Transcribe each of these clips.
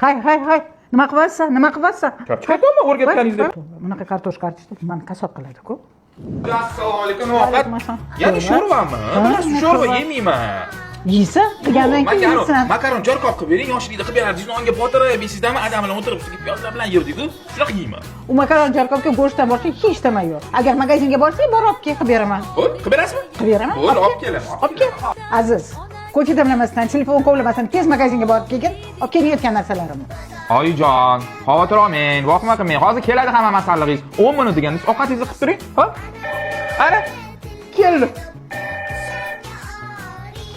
Hay hay hay, nima qilyapsan, nima qilyapsan? Chiqayapmanmi o'rgatganingizda? Bunaqa kartoshka archishni mani kasod qiladi-ku. Assalomu alaykum, ovqat. Alaykum assalom. Ya'ni sho'rvami? Bilasiz, sho'rva yemayman. Yeysan, qilgandan keyin Makaron, yeysan. makaron jarkob qilib bering, yoshlikda qilib berardingiz, nonga botirib, yesizdami, adam bilan o'tirib, ustiga piyozlar bilan yerdik-ku. Shunaqa yeyman. U makaron jarkobga go'shtdan boshqa hech nima yo'q. Agar magazinga borsang, borib olib kel, qilib beraman. Xo'p, qilib berasizmi? Qilib beraman. Bo'ldi, olib kelaman. Olib kel. Aziz, kofe damlamasdan, telefon kovlamasdan tez magazinga borib kelgin, olib kelmayotgan narsalarimni. Oyijon, xavotir olmang, vohima qilmang. Hozir keladi hamma masallig'ingiz. 10 minut deganingiz, ovqatingizni qilib turing. Xo'p? Ana, keldi.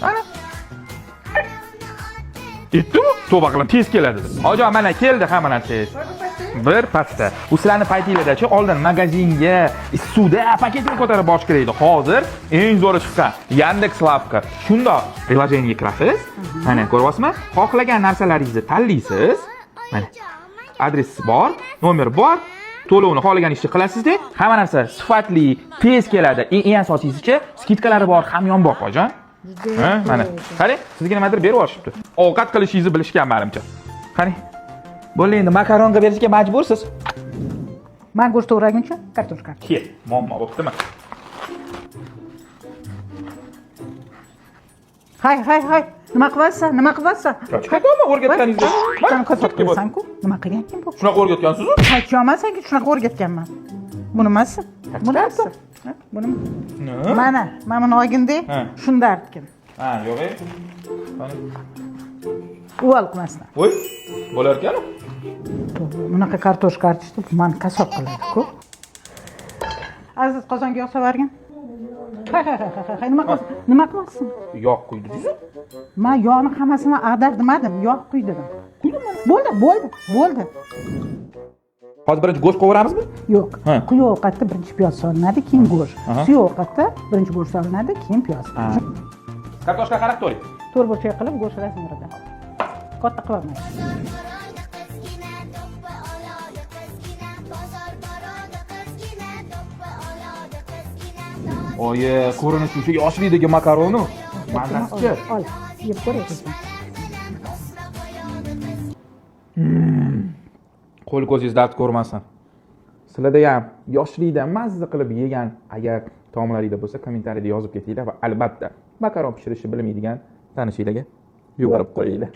Ana. Yetdimi? Tavba qilaman, tez keladi dedi. Oyijon, mana keldi hamma narsangiz. Bir pasta. U sizlarni paytinglardachi oldin magazinga suvda paketini ko'tarib borish kerak edi. Hozir eng zo'ri chiqqan Yandex Lavka. Shundoq приложение ga kirasiz. Mana ko'ryapsizmi? Xohlagan narsalaringizni tanlaysiz. Mana adres bor, nomer bor. To'lovni xohlaganingizni qilasizda, hamma narsa sifatli, tez keladi. Eng asosiysichi, скидка lari bor, hamyonbop, oyijon. Ha, mana. Qarang, sizga nimadir berib yuborishibdi. Ovqat qilishingizni bilishgan menimcha. Qarang. Bo'ldi, endi makaron qilib berishga majbursiz. Man go'sht to'g'raguncha kartoshka. Kel, muammo bo'ptimi? Hay hay hay, nima qilyapsan, nima qilyapsan? Chiqayapmanmi o'rgatganingizda? San kasod qilasan-ku. Nima qilgan kim bu? Shunaqa o'rgatgansiz-ku? Aytyapman senga, shunaqa o'rgatganman. Bu nimasi? Bu nimasi? Ha, bu nima? Nima? Mana, mana buni olgin-da, Ha. shunda artgin. Ha, yo'q. Qani. Uval qilmasdan. Voy, bo'lar ekan. Bunaqa kartoshka archishni mani kasod qiladi-ku. Aziz, qozonga yog' solvargin. Hay hay hay hay hay, nima qilyapsan? Nima qilyapsan? Yog' quydingiz-ku? Men yog'ni hammasini ag'dar demadim, yog' quy dedim. Quydim mana. Bo'ldi, bo'ldi, bo'ldi. Hozir birinchi go'sht qovuramizmi? Yo'q. Ha. Quyi ovqatda birinchi piyoz solinadi, keyin go'sht. Aha. Suyuq ovqatda birinchi go'sht solinadi, keyin piyoz. Kartoshka qanaqa to'g'ri? To'rt burchak qilib go'sht razmerida. Katta qilolmaysiz. Oyi, ko'rinishi o'sha yoshlikdagi makaronu. Mazasi-chi? Ol, yeb ko'ray. Qo'l ko'zingiz dard ko'rmasin. Sizlarda ham yoshlikda mazza qilib yegan agar taomlaringlar bo'lsa, kommentariyada yozib ketinglar va albatta makaron pishirishni bilmaydigan tanishinglarga yuborib qo'yinglar.